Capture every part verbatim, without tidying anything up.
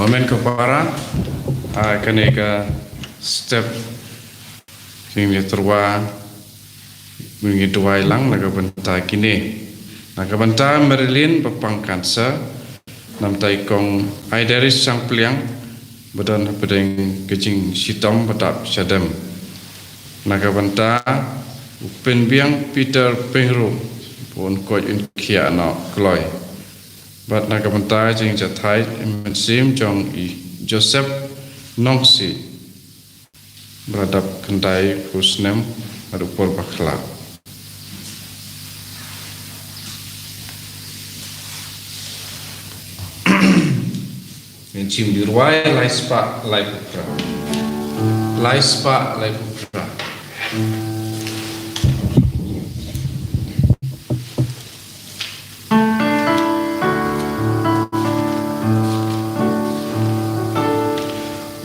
Amen ko para. Ah, kane ka step jingïatyrwa, ngi duwai lang na ka bynta kine. Na ka bynta Marilyn ba pang cancer, namta i kong Aideris Sangpliang ba don hapdeng ka jingshitom ba dap shadem. Na ka bynta u pynbiang Peter Pyngrope ba un koit un khiah noh kloi. Bad na ka bynta jingjahthait mynsiem jong i Joseph Nongsi ba la dap khyndai phew snem bad u por bakla. Mynsiem di rwai lai spah lai phew phra. Lai spah lai phew phra.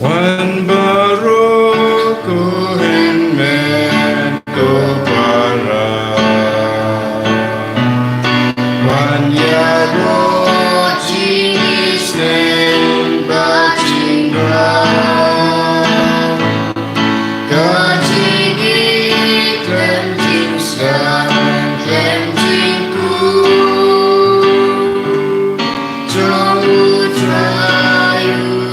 Wan baroh ko hynmen ko para, wan ïaroh jingisynei bad jingrwai. Ka jingïeit khlem jingsdang khlem jingkhuid jong U Trai u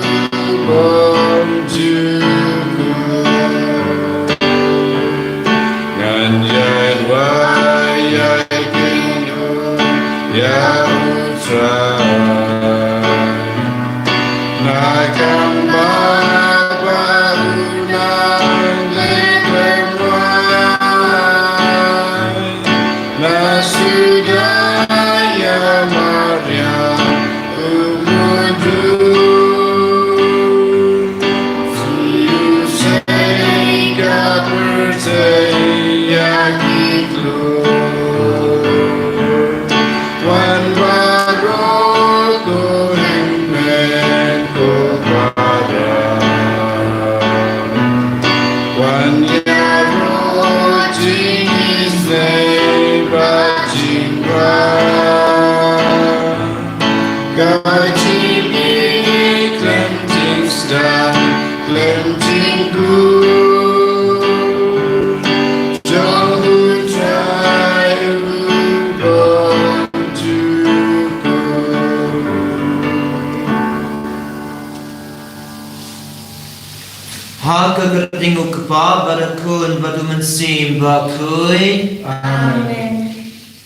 bymjukut. Ngan ïai duwai ïai kynduh ïa U Trai. Na ka bynta ba u nang leh khlem wai, na suda ïa mariang u mudui. Shu sei ka pyrthei ïa ki klur. Wan baroh ko hynmen ko para, wan ïaroh jingisynei bad jingrwai. Ka jingïeit khlem jingsdang khlem jingkhuid jong U Trai u bymjukut. Ha ka kyrteng U Kpa bad U Khun bad U Mynsiem Bakhuid. Amen.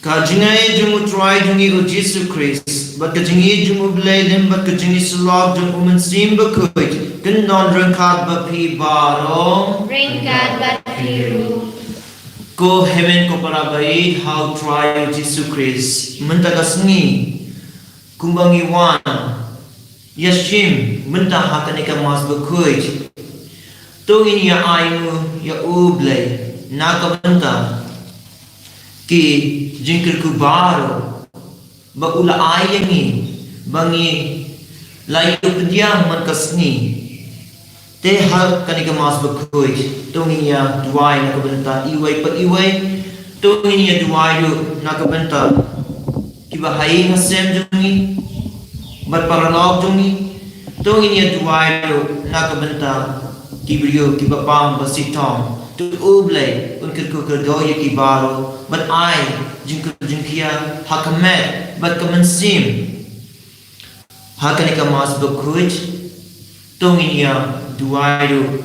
Ka jingaiei jong U Trai jong ngi U Jisu Khrist bad ka jingïeit jong U Blei Lem bad ka jingïasyllok jong U Mynsiem Bakhuid kin don ryngkat bad phi baroh. Ryngkat bad phi ruh. Ko hynmen ko para baieit ha U Trai U Jisu Khrist, mynta ka sngi kumba ngi wan ïashim mynta ha kane ka Mass Bakhuid, to ngin ïa ainguh ïa U Blei na ka bynta ki jingkyrkhu baroh ba u la ai ïa ngi ba ngi la ïoh pdiang man ka sngi. Te ha kane ka Mass Bakhuid to ngin ïa duwai na ka bynta iwei pa iwei. To ngin ïa duwai ruh na ka bynta kiba ha ïing ha sem jong ngi bad paralok jong ngi. To ngin ïa duwai ruh na ka bynta ki briew kiba pang ba shitom. To U Blei un kyrkhu kyrdoh ïa ki baroh bad ai jingkyrkhu jingkhia ha ka met bad ka mynsiem. Ha kane ka Mass Bakhuid to ngin ïa duwai ruh,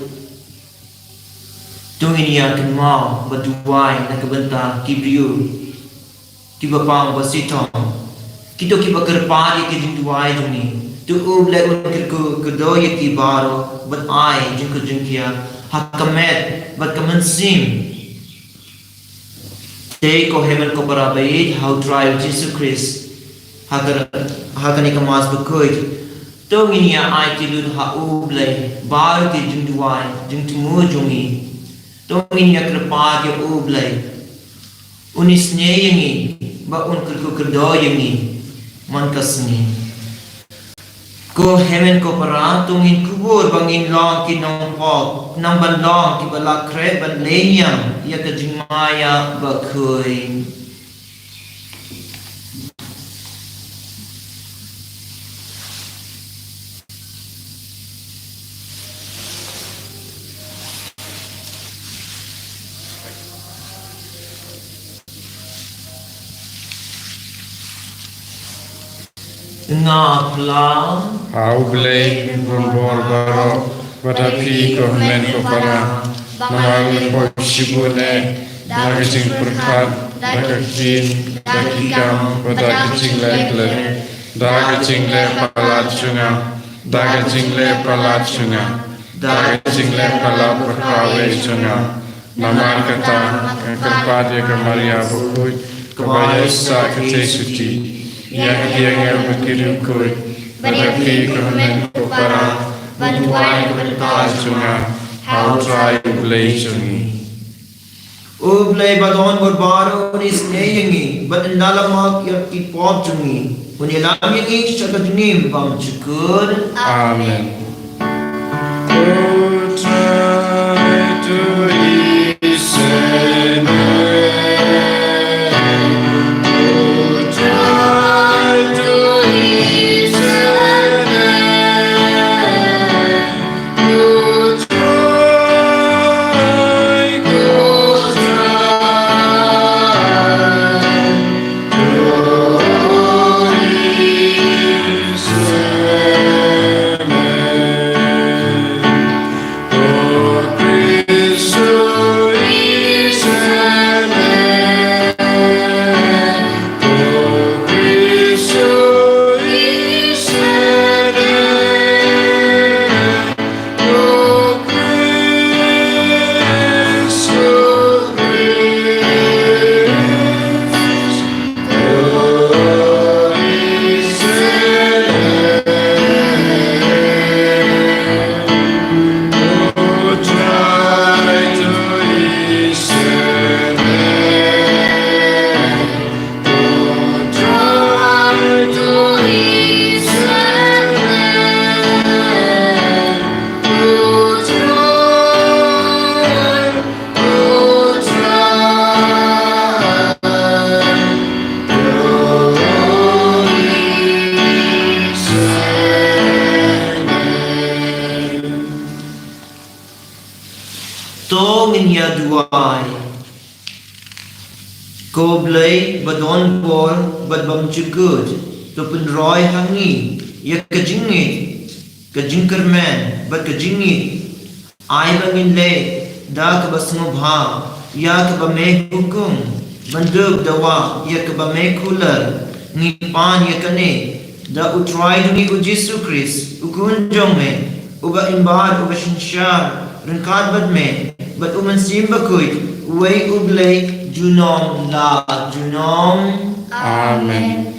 to ngin ïa kynmaw bad duwai na ka bynta ki briew kiba pang ba shitom, kito kiba kyrpad ïa ki jingduwai jong ngi. To U Blei un kyrkhu kyrdoh ïa ki baroh bad ai jingkyrkhu jingkhia ha ka met bad ka mynsiem. Te ko hynmen ko para baieit ha U Trai U Jisu Khrist, ha ka, ha kane ka Mass Bakhuid to ngin ïa aiti lut ha U Blei baroh ki jingduwai jingthmu jong ngi. To ngin ïa kyrpad ïa U Blei un isynei ïa ngi ba un kyrkhu kyrdoh ïa ngi man ka sngi. Ko hynmen ko para, to ngin kubur ba ngin long ki nongpop, nang ban long kiba la khreh ban leit ïa ka jingmaïa bakhuid. Nga phla ha U Blei u donbor baroh, bad ha phi ko hynmen ko para, namar lehbok shibun eh da ka jingpyrkhat, da ka ktien, da ki kam, bad da ka jingleh klet, da ka jingleh palat jong nga, da ka jingleh palat jong nga, da ka jingleh palat ba kawei jong nga. Namar kata, nga kyrpad ïa ka Maria bakhuid, kaba ïa sah ka jingsuti, ïa ki angel bad ki riewkhuid, bad ïa phi ko hynmen ko para, ban duwai ïa ka bynta jong nga ha U Trai U Blei jong ngi. U Blei ba donbor baroh un isynei ïa ngi, bad un da lamok ïa ki pop jong ngi, un ïalam ïa ngi sha ka jingim bymjukut. Amen. To ngin ïa duwai. Ko Blei ba donbor bad bymjukut, to pynroi ha ngi ïa ka jingngeit, ka jingkyrmen bad ka jingngeit, ai ba ngin leh da kaba sngewbha ïa kaba me hukum, ban dup dawa ïa kaba me kular. Ngi pan ïa kane da U Trai jong ngi U Jisu Khrist, U Khun jong me, uba im bad uba synshar ryngkat bad me bad U Mynsiem Bakhuid, uwei U Blei, junom la junom. Amen.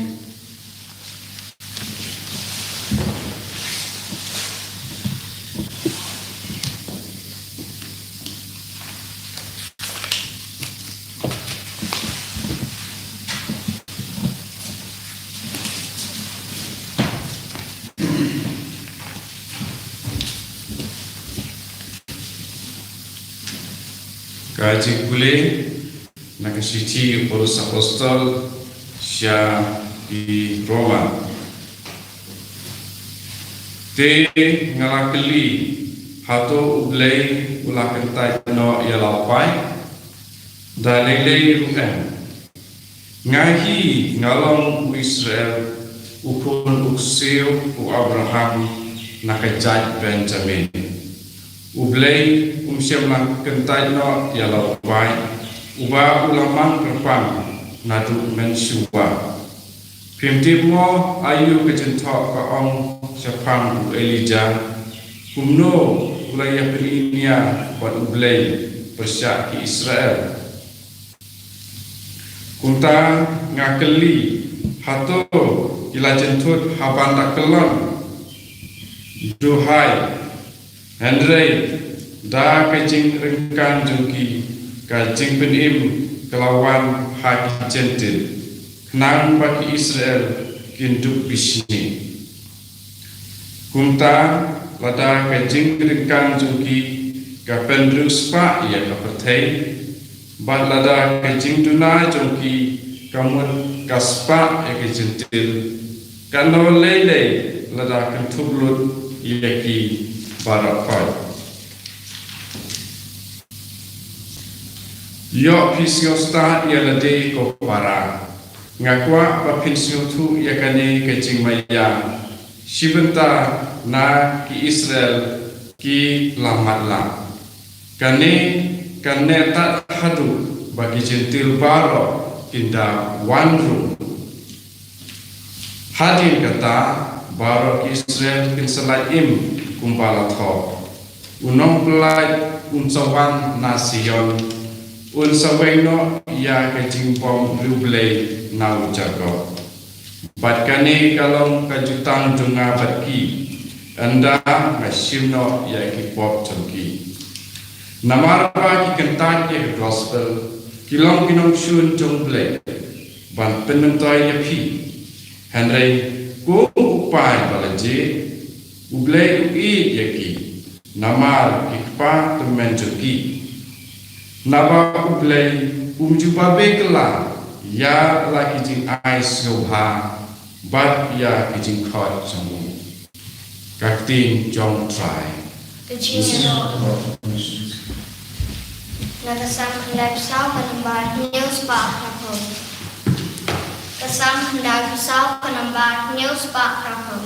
Ka jingpule na ka shithi u Paulus Apostol sha ki Roma. Te nga la kylli, hato U Blei u la kyntait noh ïa la u paid? Da lei lei ruh em. Nga hi nga long u Israel, u khun u ksiew u Abraham na ka jait Benjamin. U Blei um shym la kyntait noh ïa la u paid, uba u la mang kyrpang naduh mynshuwa. Phim tip mo aïu ka jingthoh ka ong shaphang u Elijah, kumno u la ïa pyni nia bad U Blei pyrshah ki Israel. Kumta nga kylli, hato ki la jynthut ha ban da kyllon? Duhai. Hynrei da ka jingryngkang jong ki, ka jingpynim ka la wan ha ki Jentil, khnang ba ki Israel kin dup bishni. Kumta lada ka jingryngkang jong ki ka pynriewspah ïa ka pyrthei, bad lada ka jingduna jong ki ka mut ka spah ïa ki Jentil, katno lei lei lada kynthup lut ïa ki baroh khoit. Ïoh phi sngewstad ïa lade ko para. Nga kwah ba phin sngewthuh ïa kane ka jingmaïa, shi bynta na ki Israel ki la matlah. Kane kan neh tad haduh ba ki Jentil baroh kin da wan ruh. Hadien kata, baroh ki Israel kin sa lait im kumba la thoh. U Nongpyllait un sa wan na Sion, un sa weng noh ïa ka jingbymriewblei na u Jakob. Bad kane ka long ka jutang jong nga bad ki, ynda nga shim noh ïa ki pop jong ki. Namar ba ki kyntait ïa ka gospel, ki long ki nongshun jong U Blei ban pynmyntoi ïa phi. Hynrei kum u paid ba la jied, U Blei u ïeit ïa ki, namar ki kpa tymmen jong ki. Naba U Blei um ju babe kylla ïa la ki jingai sngewbha bad ïa ki jingkhot jong u. Ka ktien jong U Trai. Ka jingïaroh. Na ka Salm khyndai phew saw ka nambar hynñiew spah phra phew. Ka Salm khyndai phew saw ka nambar hynñiew spah phra phew.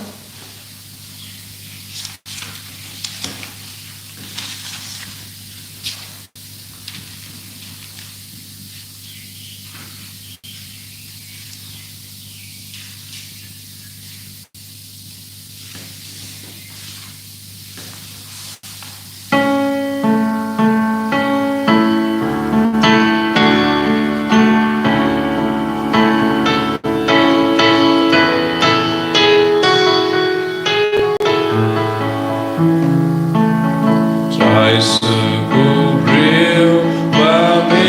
Trai suk u briew ba me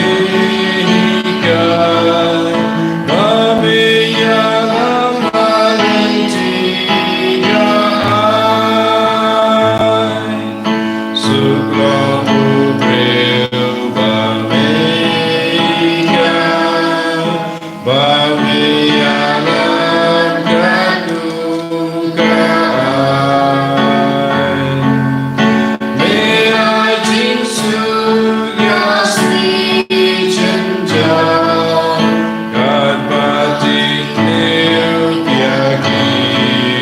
hikai, ba me ïalam ha lynti ka aiñ. Suk long u briew ba me hikai, ba me ïalam katkum ka aiñ. Me ai jingsuk ïa sni jynjar, katba jingtip ïa ki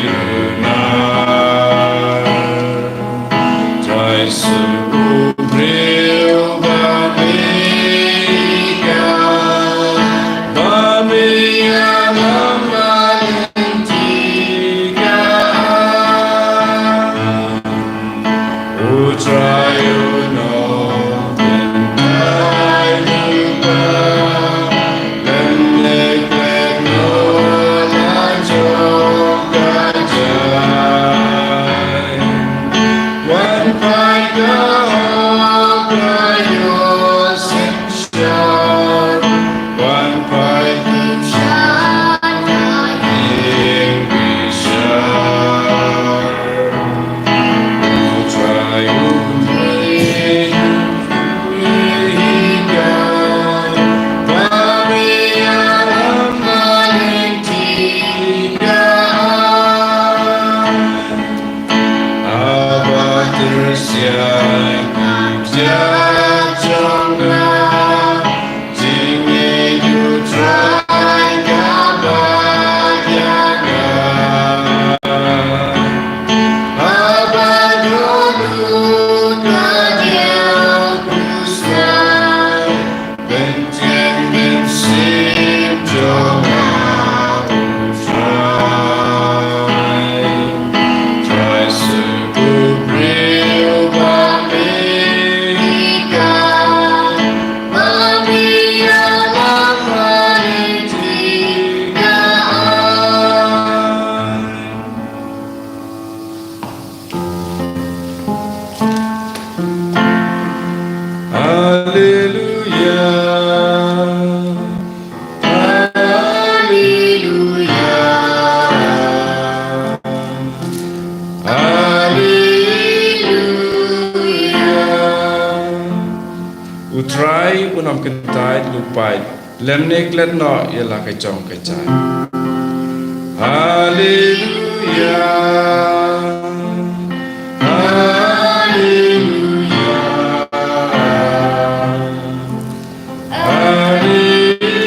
runar. Trai suk u briew ba me hikai, ba me ïalam ha lynti ka aiñ. U Trai u nongpynkyndit lypa, lymne klet noh la jong ka jaiñ. Wan peit ka hok ka ïoh synshar, wan peit synshar ka ïing bishar. U Trai u mih, u mih hikai, ba me ïalam ha lynti ka aiñ. Haba tyrsiang ki jait jong nga, jingïeit U Trai ka bad ïa nga. Haba dohnud ka diaw khuslai, mynsiem mynsiem jong nga U Trai. Trai suk u briew ba me hikai, ba me ïalam ha lynti ka aiñ. Haleluia. Haleluia. Haleluia. U Trai un ym kyntait lypa, lymne klet noh ïa la ka jong ka jaiñ. Haleluia. Haleluia. Haleluia.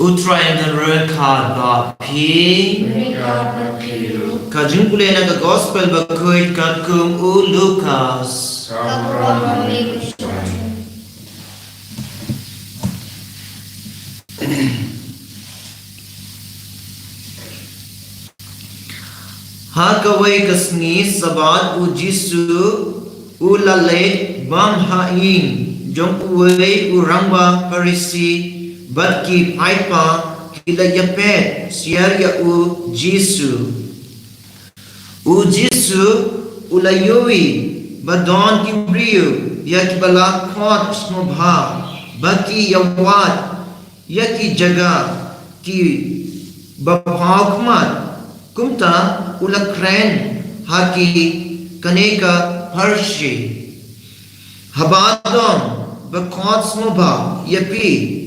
U Trai un don ryngkat bad phi. Ryngkat bad phi ruh. Ka jingpule na ka Gospel bakhuid katkum u Lukas. Ka burom ha me ko Trai. Ha kawei ka sngi Sabbath u Jisu u la leit bam ha ïing jong uwei u rangbah Pharisi bad ki paidbah ki la ïapeit syiar ïa u Jisu. U Jisu u la ïohi ba don ki briew ïa kiba la khot sngewbha ba ki ïawad ïa ki jaka kiba phaw khmat, kumta u la kren ha ki kane ka pharshi. Haba don ba khot sngewbha ïa phi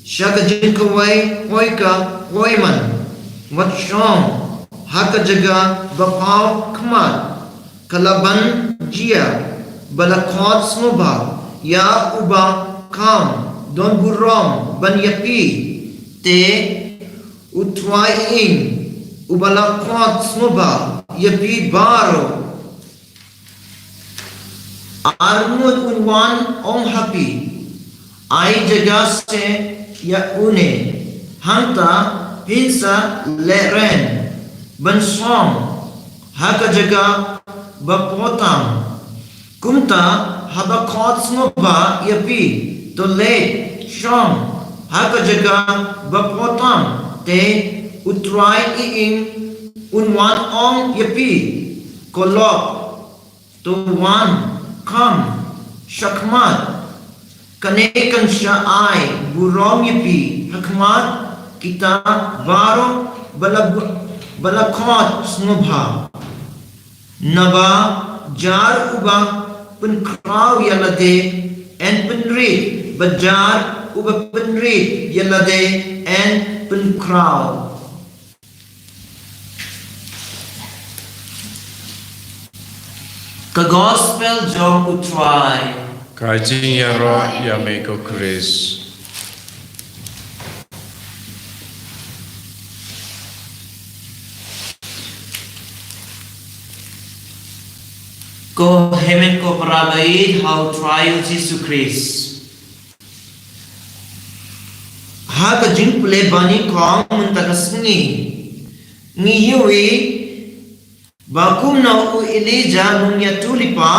sha ka jingkawei, poi ka poi man, wat shong ha ka jaka ba phaw khmat, ka la ban jia ba la khot sngewbha ïa uba kham don burom ban ïa phi. Te u trai ïing uba la khot sngewbha ïa phi baroh, arngut un wan ong ha phi, ai jaka seh ïa une, hangta phin sa lehraiñ ban shong ha ka jaka ba phaw tam. Kumta haba khot sngewbha ïa phi, to leit shong ha ka jaka ba phaw tam, te u trai ïing un wan ong ïa phi, ko lok, to wan, kham shakhmat. Kane kan sa ai burom ïa phi ha khmat kita baroh ba la, ba la khot sngewbha. Naba jar uba pynkhraw ïa lade yn pynrit, bad jar uba pynrit ïa lade yn pynkhraw. Ka Gospel jong u Trai. Ka jingïaroh ïa me ko Khrist. Ko hynmen ko para baieit ha u Trai u Jisu Khrist. Ha ka jingpule ba nyngkong mynta ka sngi, ngi ïohi ba kumno u Elijah nongïathuhlypa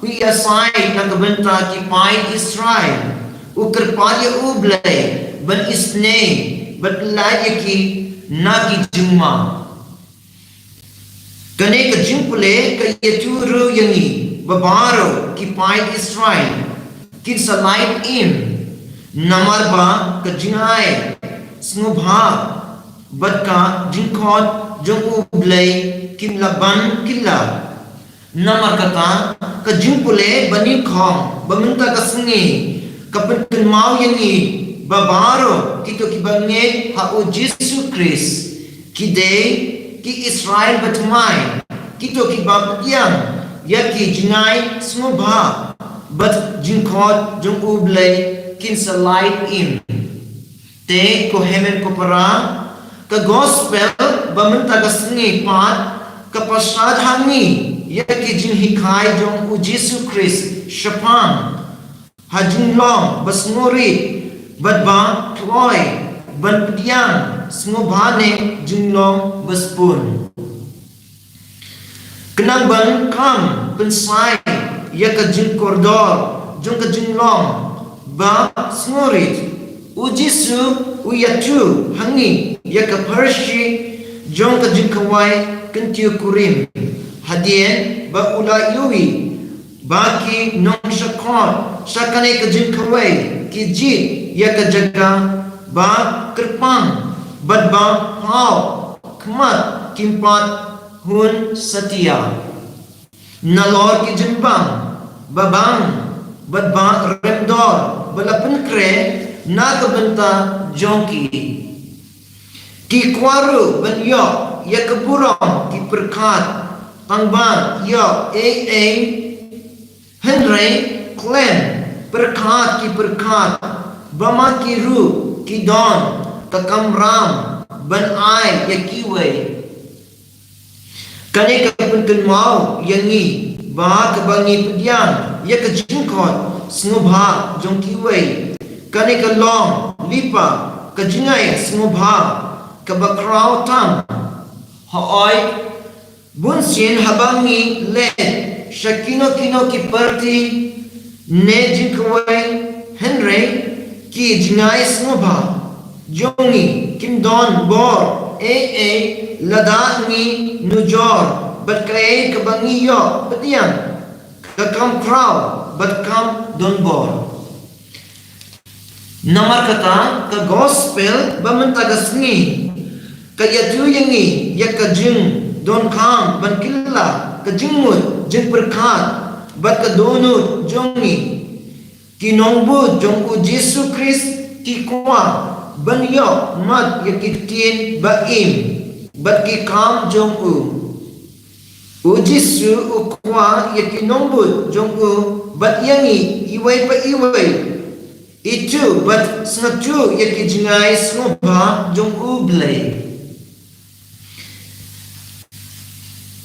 u ïasaid na ka bynta ki paid Israel, u kyrpad ïa u Blei ban isynei bad pyllait ïa ki na ki jingma. Kane ka jingpule ka ïathuh ruh ïa ngi ba baroh ki paid Israel kin sa lait im, namar ba ka jingai sngewbha bad ka jingkhot jong u Blei kim lah ban kylla. Namar kata, ka jingpule ba nyngkong ba mynta ka sngi ka pynkynmaw ïa ngi ba baroh kito kiba ngeit ha u Jisu Khrist ki dei ki Israel bathymmai, kito kiba pdiang ïa ki jingai sngewbha bad jingkhot jong u Blei kin sa lait im. Te ko hynmen ko para, ka Gospel ba mynta ka sngi pat ka pynshad ha ngi ïa ki jinghikai jong u Jisu Khrist shaphang ha jinglong ba sngewrit bad ba kloi ban pdiang sngewbha ne jinglong ba spun. Khnang ban kham pynshai ïa ka jingkordor jong ka jinglong ba sngewrit, u Jisu u ïathuh ha ngi ïa ka pharshi jong ka jingkhawai kyntiew kurim, hadien ba u la ïohi ba ki nongshah khot sha kane ka jingkhawai ki jied ïa ka jaka ba kyrpang bad ba phaw khmat, kim pat hun satia. Nalor ki jingbam ba bang bad ba remdor ba la pynkhreh na ka bynta jong ki. Ki kwah ruh ban ïoh ïa ka burom, ki pyrkhat tang ban ïoh ei ei, hynrei khlem pyrkhat ki pyrkhat ba ma ki ruh ki don ka kamram ban ai ïa kiwei. Kane ka pynkynmaw ïa ngi ba haba ngi pdiang ïa ka jingkoit sngewbha jong kiwei, kane ka long lypa ka jingai sngewbha kaba khraw tam. Hooid, bunsien haba ngi leit sha kino kino ki parti ne jingkawei, hynrei ki jingai sngewbha jong ngi kim don bor ei ei lada ngi nujor bad kaei kaba ngi ïoh pdiang, ka kam khraw bad kam don bor. Namar kata ka gospel ba mynta ka sngi ka ïathuh ïa ngi ïa ka jingdonkam ban kylla ka jingmut jingpyrkhat bad ka dohnud jong ngi. Ki nongbud jong U Jisu Khrist ki kwah ban ïoh mat ïa ki ktien ba im bad ki kam jong u. U Jisu u kwah ïa ki nongbud jong u bad ïa ngi iwei pa iwei, ithuh bad sngewthuh ïa ki jingai sngewbha jong U Blei.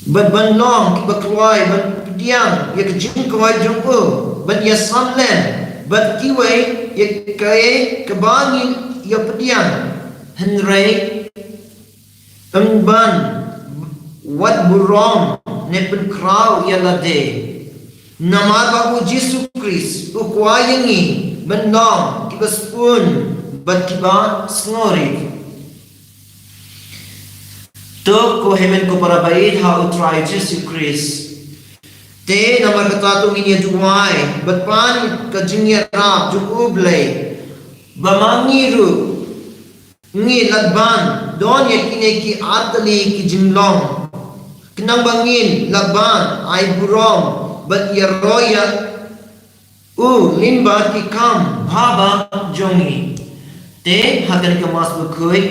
Bad ban long kiba kloi ban pdiang ïa ka jingkoit jong u, ban ïasamlem bad kiwei ïa kaei kaba ngi ïa pdiang. Hynrei ym ban wat burom ne pynkhraw ïa lade. Namar ba U Jisu Khrist u kwah ïa ngi ban long kiba sbun bad kiba sngewrit. To ko hynmen ko para ba ïeit ha U Trai Jisu Khrist. Te namar kata to ngin ïa duwai bad pan ka jingïarap jong U Blei ba ma ngi ruh ngi lah ban don ïa kine ki artylli ki jinglong, khnang ba ngin lah ban ai burom bad ïaroh ïa u lyngba ki kam bha ba jong ngi. Te ha kane ka Mass Bakhuid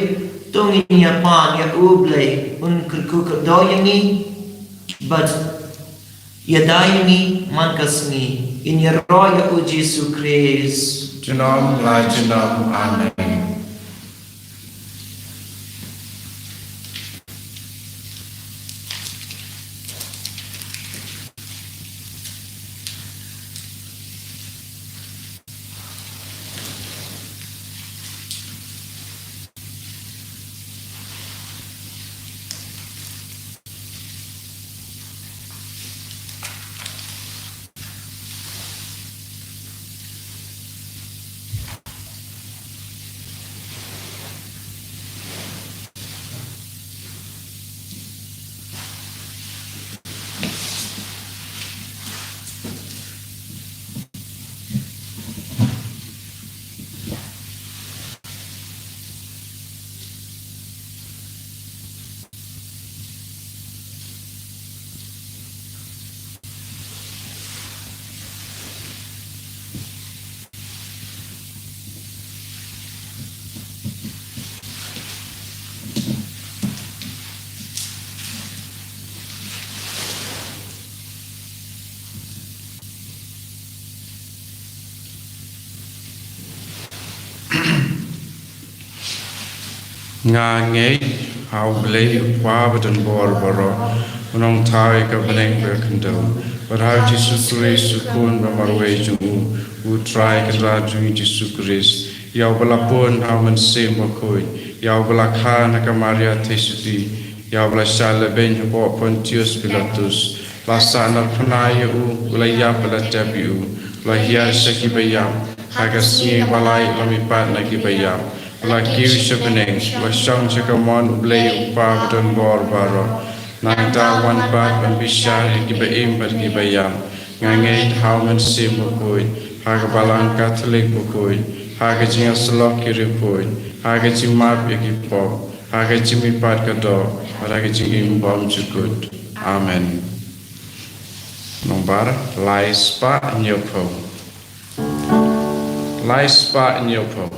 to ngin ïa pan ïa U Blei un kyrkhu kyrdoh ïa ngi bad ïada ïa ngi man ka sngi. Ngin ïaroh ïa U Jisu Khrist. Junom la junom. Amen. Nga ngeit ha U Blei U Kpa badonbor baroh, U Nongthaw ïa ka bneng bad ka khyndew, bad ha U Jisu Khrist U Khun ba marwei jong U, U Trai Kynrad jong ngi Jisu Khrist, ïa uba la pun ha U Mynsiem Bakhuid, ïa uba la kha na ka Maria Theisotti, ïa uba la shah lehbeiñ hapoh Pontius Pilatus, la sahnarphna ïa U, U la ïap bad la tep ïa U, U la hiar sha ki baïap, ha ka sngi ba lai U la mihpat na ki baïap, U la kiew sha bneng, U la shong sha ka mon U Blei U Kpa badonbor baroh. Nangta U wan pat ban bishar ïa ki ba im bad ki ba ïap. Nga ngeit ha U Mynsiem Bakhuid, ha ka Balang Katholik bakhuid, ha ka jingïasyllok ki riewkhuid, ha ka jingmap ïa ki pop, ha ka jingmihpat ka doh, bad ha ka jingim bymjukut. Amen. Nombar lai spah hynñiewphew. Lai spah hynñiewphew.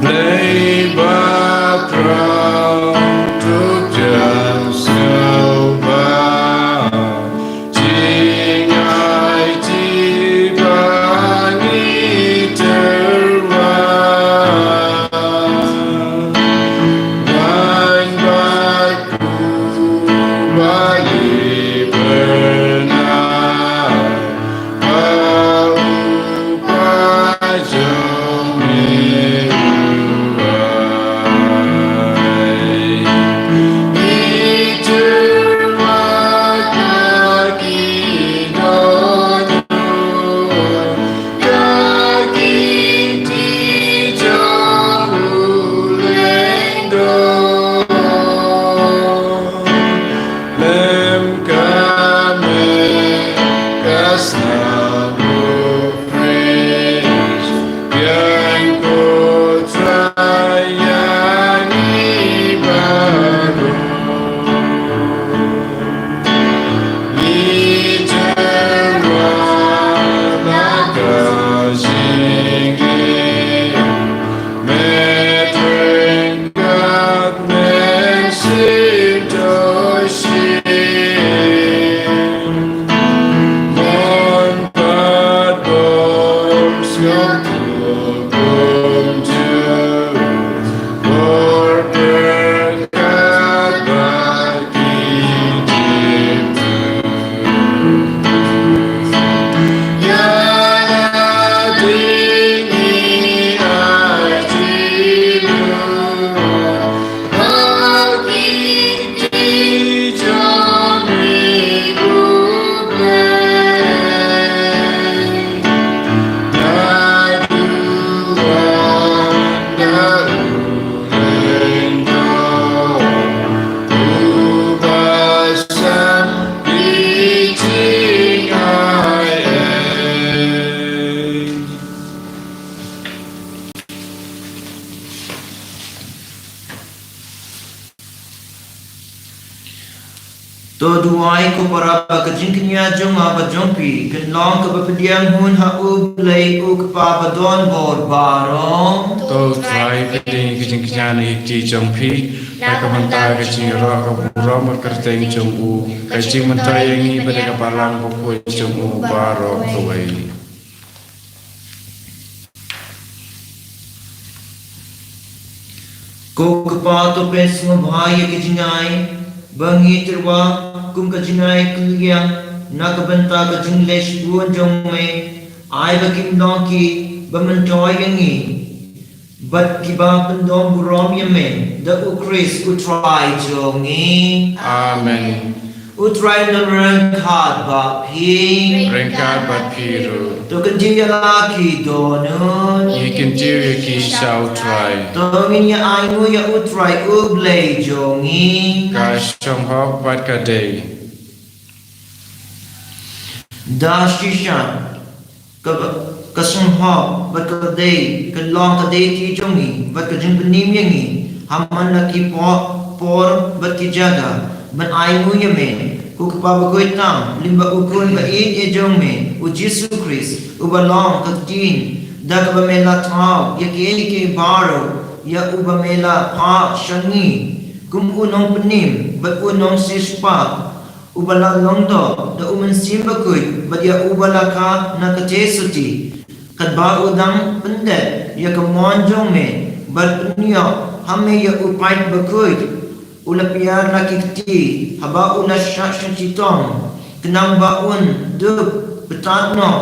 Blei ba khraw, to ïa sngewbha. To duwai ko para ba ka jingkñia jong nga bad jong phi kan long kaba pdiang hun ha U Blei U Kpa ba don bor baroh. To Trai pdiang ka jingkñia na ki kti jong phi na ka bynta ka jingïaroh ka burom bad ka kyrteng jong u, ka jingmyntoi ïa ngi bad ïa ka balang bakhuid jong u baroh kawei. Ko Kpa, to pynsngewbha ïa ka jingai ba ngi tyrwa kum ka jingai kylliang na ka bynta ka jingleh shibun jong me, ai ba kim long ki ba myntoi ïa ngi bad kiba pyndon burom ïa me, da U Khrist U Trai jong ngi. Amen. U Trai un ryngkat bad phi. Ryngkat bad phi ruh. To kyntiew ïa la ki dohnud. Ngi kyntiew ïa ki sha U Trai. To ngin ïa ainguh ïa U Trai U Blei jong ngi. Ka shong hok bad ka dei. Da shisha ka, ka sngewhok bad ka dei, ka long ka dei ki jong ngi bad ka jingpynim ïa ngi ha man la ki por, por bad ki jaka ban ainguh ïa me, ko Kpa bakhuid tam, lyngba U Khun ba ïeit jong me, U Jisu Khrist, uba long ka ktien da kaba me la thaw ïa kiei kiei baroh, ïa uba me la phah sha ngi kum u nongpynim bad u nongsiewspah, uba la long doh da U Mynsiem Bakhuid bad ïa uba la kha na ka jingsuti. Katba u dang pyndep ïa ka mon jong me bad pynïoh ha me ïa u paid bakhuid, u la pynïar la ki kti haba u la shah shitom, khnang ba un dup btad noh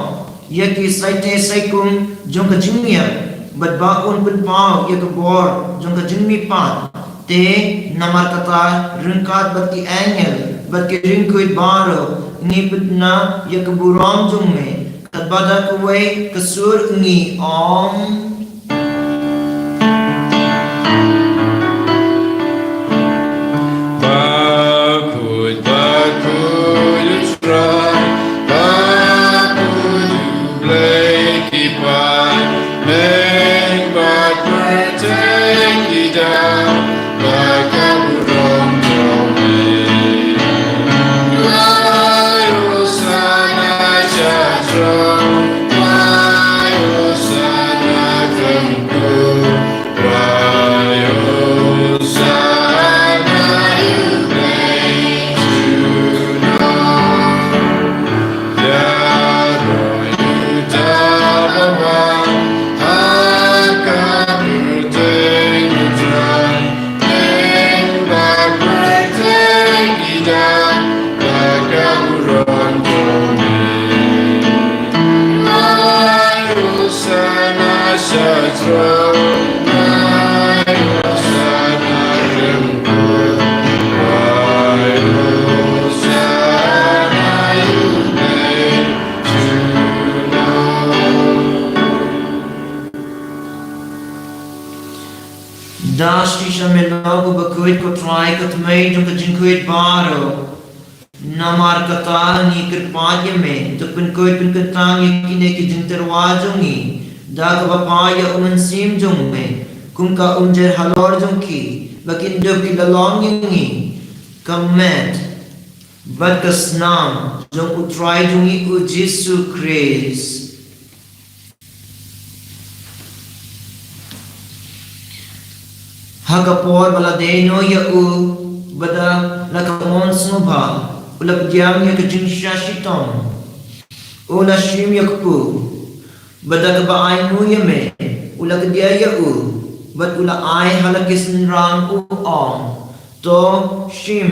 ïa ki saite saikum jong ka jingmiat bad ba un pynpaw ïa ka bor jong ka jingmihpat. Te namar kata, ryngkat bad ki angel bad ki riewkhuid baroh, ngi pynbna ïa ka burom jong me, katba da kawei ka sur ngi ong: Bakhuid, bakhuid U Trai, bakhuid U Blei ki paidbah, bad pyrthei ki dang bad ka burom jong me. Duwai Hosana sha throne, duwai Hosana khlem kut, duwai long u bakhuid, ko Trai, ka tmai jong ka jingkhuid baroh. Namar kata ngi kyrpad ïa me, to pynkhuid pynkyntang ïa kine ki jingtyrwa jong ngi da kaba phah ïa u Mynsiem jong me, kum ka umjer halor jong ki, ba kin dup ki la long ïa ngi ka met bad ka snam jong u Trai jong ngi u Jisu Khrist. Ha ka por ba la dei noh ïa u, bad da la ka mon sngewbha, u la pdiang ïa ka jingshisha shitom. U la shim ïa ka kpu, bad da kaba ainguh ïa me, u la kdiah ïa u, bad u la ai ha la ki synran, u ong: To shim,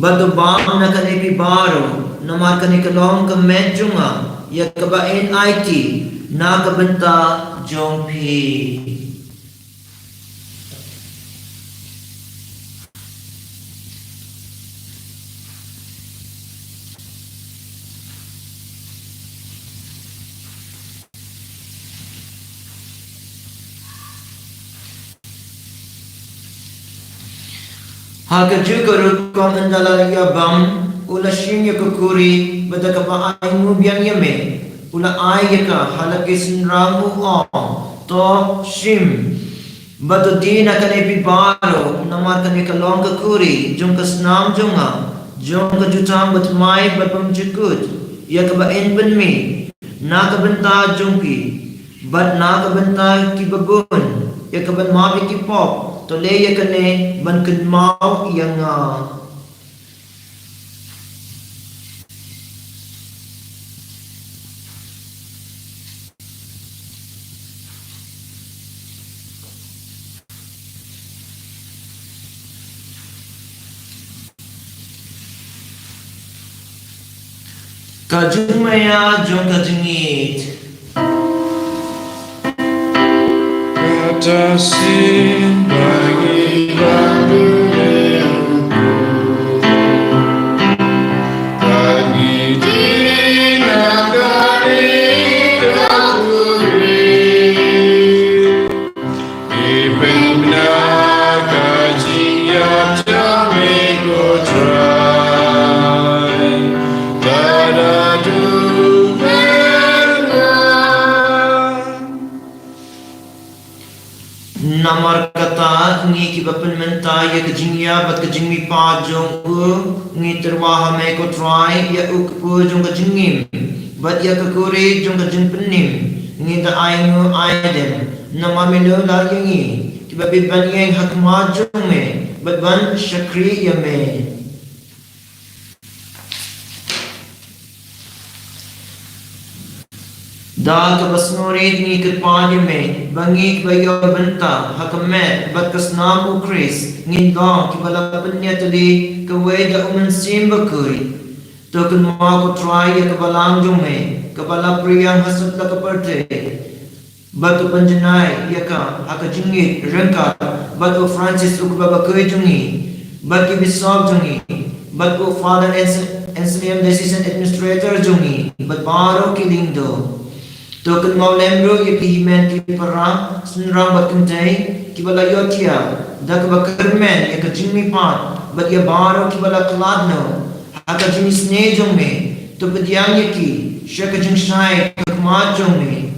bad to bam na kane phi baroh, namar kane ka long ka met jong nga, ïa kaba yn aiti na ka bynta jong phi. Ha kajuh ka rukom, ynda la ïa bam, u la shim ïa ka kuri, bad da kaba ainguh biang ïa me, u la ai ïa ka ha la ki synran, u ong: To shim, bad to die na kane phi baroh, namar kane ka long ka kuri jong ka snam jong nga, jong ka jutang bathymmai bad bymjukut, ïa kaba yn pynmih na ka bynta jong phi bad na ka bynta kiba bun, ïa kaban map ïa ki pop. To leh ïa kane ban kynmaw ïa nga. Ka jingmaïa jong ka jingïeit. Kata sien ba ngi la pynlong, ba ngi die na kane ka kuri. Ki pynbna ka jingïap jong me, ko Trai, da la duk bynta. Namar kata, ngi kiba pynmynta ïa ka jingïap bad ka jingmihpat jong u, ngi tyrwa ha me, ko Trai, ïa u kpu jong ka jingim bad ïa ka kuri jong ka jingpynim. Ngi da ainguh aidem, namar me la leh ïa ngi kiba bit ban ïeng ha khmat jong me bad ban shakri ïa me. Da kaba sngewrit ngi kyrpad ïa me ba ngi kiba ïoh bynta ha ka met bad ka snam u Khrist, ngin long kiba la pynïatylli kawei da u Mynsiem Bakhuid. To kynmaw, ko Trai, ïa ka balang jong me kaba la pyrïang ha satlak ka pyrthei, bad to pynjanai ïa ka ha ka jingïeit ryngkat bad u Francis, u kpa bakhuid jong ngi, bad ki bishop jong ngi, bad u Father Anse-, Anselm, Diocesan Administrator jong ngi, bad baroh ki lyngdoh. To kynmaw lem ruh ïa ki hynmen ki para, synran bad kynthei, kiba la ïohthiah da kaba kyrmen ïa ka jingmihpat, bad ïa baroh kiba la khlad noh ha ka jingisynei jong me. To pdiang ïa ki sha ka jingshai ka khmat jong me.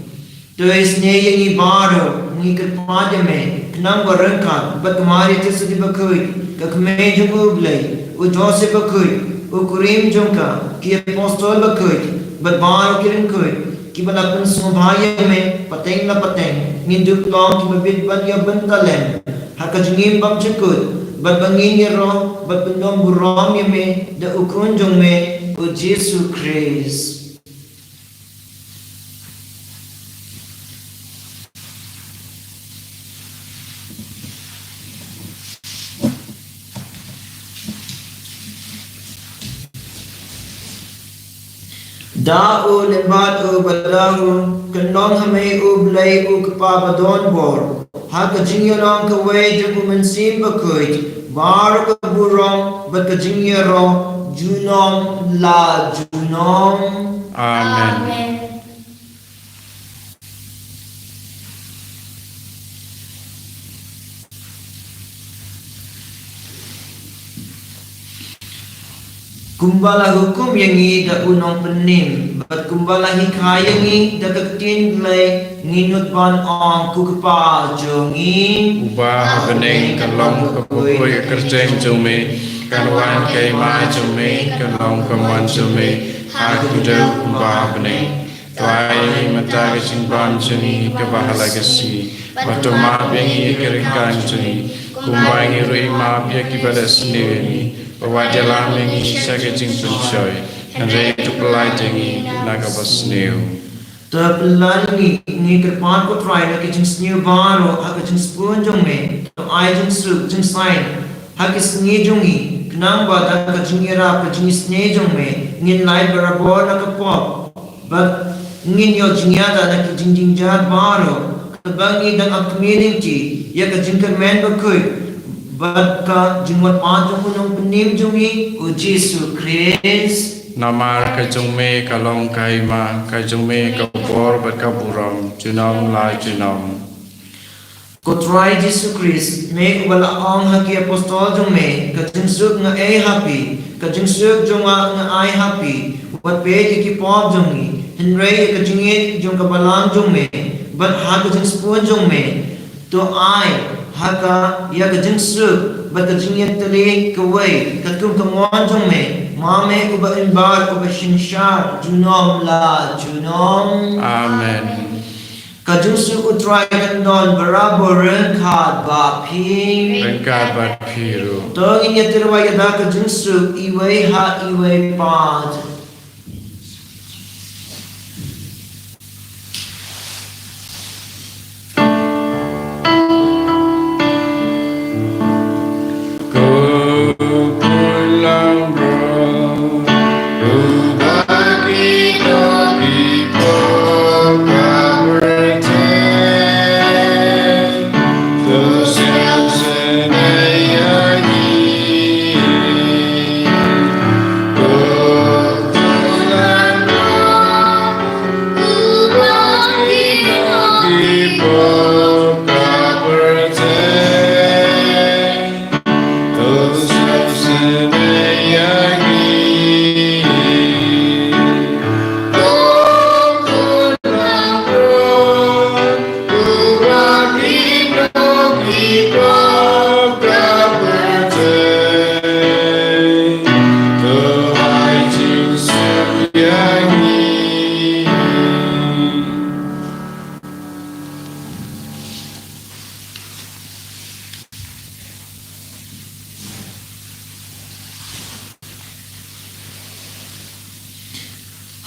To isynei ïa ngi baroh, ngi kyrpad ïa me, khnang ba ryngkat bad ka Maria Theisotti Bakhuid, ka Kmie jong u Blei, u Joseph Bakhuid, u kurim jong ka, ki apostol bakhuid, bad baroh ki riewkhuid kiba la pynsngewbha ïa me pateng la pateng, ngin dup long kiba bit ban ïoh bynta lem ha ka jingim bymjukut, bad ba ngin ïaroh bad pynlong burom ïa me da u Khun jong me, u Jisu Khrist. Da u lem bad u, bad da u kynlong ha me, u Blei u Kpa badonbor, ha ka jingïalong kawei jong u Mynsiem Bakhuid, baroh ka burom bad ka jingïaroh junom la junom. Amen. Amen. Kumba la hukum ïa ngi da u nongpynim, bad kumba la hikai ïa ngi da ka ktien Blei, ngi nud ban ong, ko Kpa jong ngi, uba ha bneng, kan long ka kyrteng jong me, kan wan ka hima jong me, kan long ka mon jong me ha khyndew kumba ha bneng. To ai ïa ngi mynta ka jingbam jong ngi kaba ha la ka sngi, bad to map ïa ngi ka ryngkang jong ngi, kumba ngi ruh ngi map ïa kiba leh sniew ïa ngi, bad wat ïalam ïa ngi sha ka jingpynshoi, hynrei to pyllait ïa ngi na kaba sniew. To pyllait ïa ngi, ngi kyrpad ko Trai, na ka jingsniew baroh ha ka jingsbun jong me. To ai jingsuk jingsaiñ ha ka sngi jong ngi, khnang ba da ka jingïarap ka jingisynei jong me, ngin lait barabor na ka pop, bad ngin ïoh jingïada na ki jingjynjar baroh, kaba ngi dang ap khmih lynti ïa ka jingkyrmen bakhuid bad ka jingmut jong u nongpynim jong ngi, u Jisu Khrist. Namar ka jong me ka long ka hima, ka jong me ka bor bad ka burom, junom la junom. Ko Trai Jisu Khrist, me uba la ong ha ki apostol jong me, ka jingsuk nga ai ha phi, ka jingsuk jong nga nga ai ha phi, wat peit ïa ki pop jong ngi, hynrei ïa ka jingïeit jong ka balang jong me, bad ha ka jingsbun jong me, to ai ha ka ïa ka jingsuk bad ka jingïatylli kawei, katkum ka mon jong me, ma me uba inbad uba synshar, junom la junom. Amen. Ka jingsuk u Trai kan don barabor ryngkat bad phi. Ryngkat bad phi ruh. To ngin ïa tyrwa ïa da ka jingsuk iwei ha iwei pat.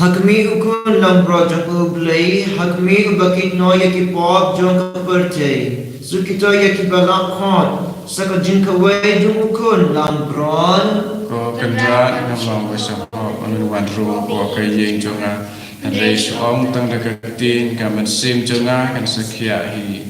Ha khmih u Khun langbrot jong u Blei, ha khmih uba kit noh ïa ki pop jong ka pyrthei, shu kito ïa kiba la khot sa ka jingkawei jong u Khun langbrot. Ko Kynrad, ngam long ba sahok ban wan rung hapoh ka ïing jong nga, hynrei shu ong tang da ka ktien, ka mynsiem jong nga kan sa khiah hi.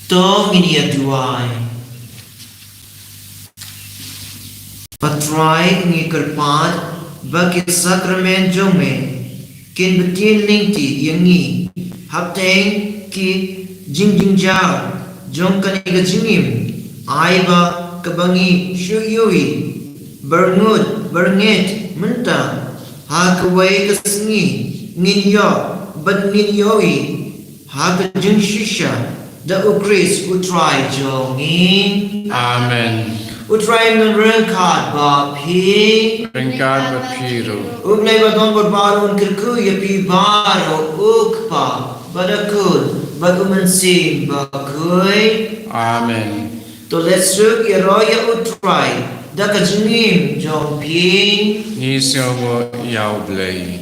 To ngin ïa duwai. Patrai, ngi kyrpad ba ki sakramen jong me kin btin lynti ïa ngi hapdeng ki jingjynjar jong kane ka jingim, ai ba kaba ngi shu ïohi byrngut byrngeit mynta, ha kawei ka sngi ngin ïoh bad ngin ïohi ha ka jingshisha da U Khrist U Trai jong ngi. Amen. U Trai un ryngkat bad phi. Ryngkat bad phi ruh. U Blei badonbor baroh un kyrkhu ïa phi baroh, U Kpa bad U Khun bad U Mynsiem Bakhuid. Amen. To let's look ïa ro ïa U Trai da ka jingim jong phi. Ngi sngewnguh ïa U Blei.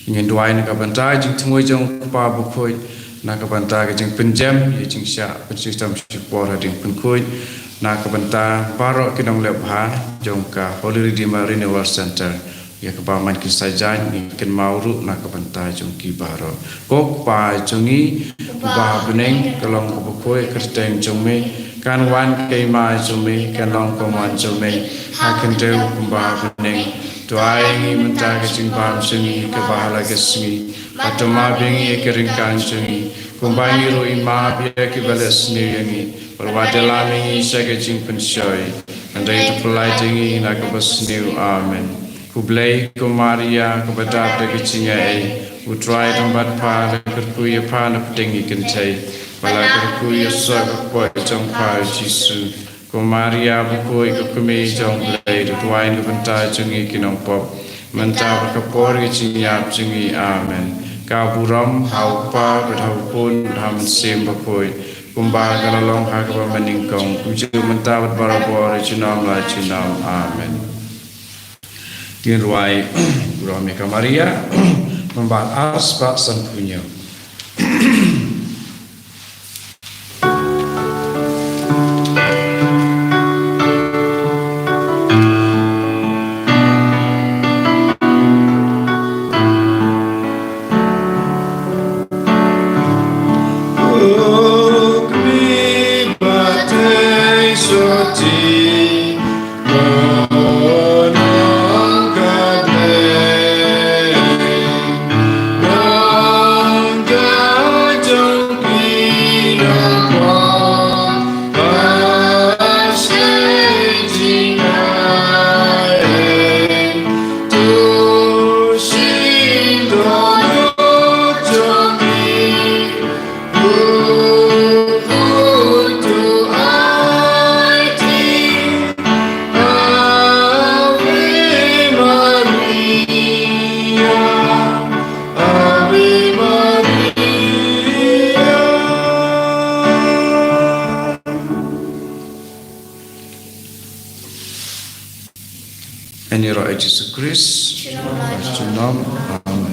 Ngin duwai na ka bynta jingthmu jong U Kpa Bakhuid, na ka bynta ka jingpynjem ïa jingshah pynshitom shipor ha jingpynkhuid, na ka bynta baroh ki nongleh bha jong ka Holy Redeemer Renewal Center, ïa kaba man ki sa jaiñ, ngi kynmaw ruh na ka bynta jong ki baroh. Ko Kpa jong ngi uba ha bneng, ka long kaba khuid ka kyrteng jong me, kan wan ka hima jong me, kan long ka mon jong me ha khyndew kumba ha bneng. To ai ngi mynta ka jingbam jong ngi kaba ha la ka sngi, bad to map ïa ngi ïa ki ryngkang jong ngi, kumba ngi ruh ngi map ïa kiba leh sniew ïa ngi, bad wat ïalam ïa ngi sha ka jingpynshoi, hynrei to pyllait ïa ngi na kaba sniew. Amen. Khublei ko Maria, kaba dap da ka jingaiei, U Trai u don bad pha, la kyrkhu ïa pha na pdeng ki kynthei, bad la kyrkhu ïa u soh ka kpoh jong pha U Jisu. Ko Maria bakhuid, ko Kmie jong U Blei, to duwai na ka bynta jong ngi ki nongpop, mynta bad ka por ka jingïap jong ngi. Amen. Ka burom ha U Kpa bad ha U Khun bad ha U Mynsiem Bakhuid, kumba ka la long ha kaba mynnyngkong, kumjuh mynta bad barabor, junom la junom. Amen. Kin rwai burom ïa ka Maria, nambar ar spah sanphew hynñiew. Ïaroh ïa u Jisu Khrist. Junom. Junom. Amen.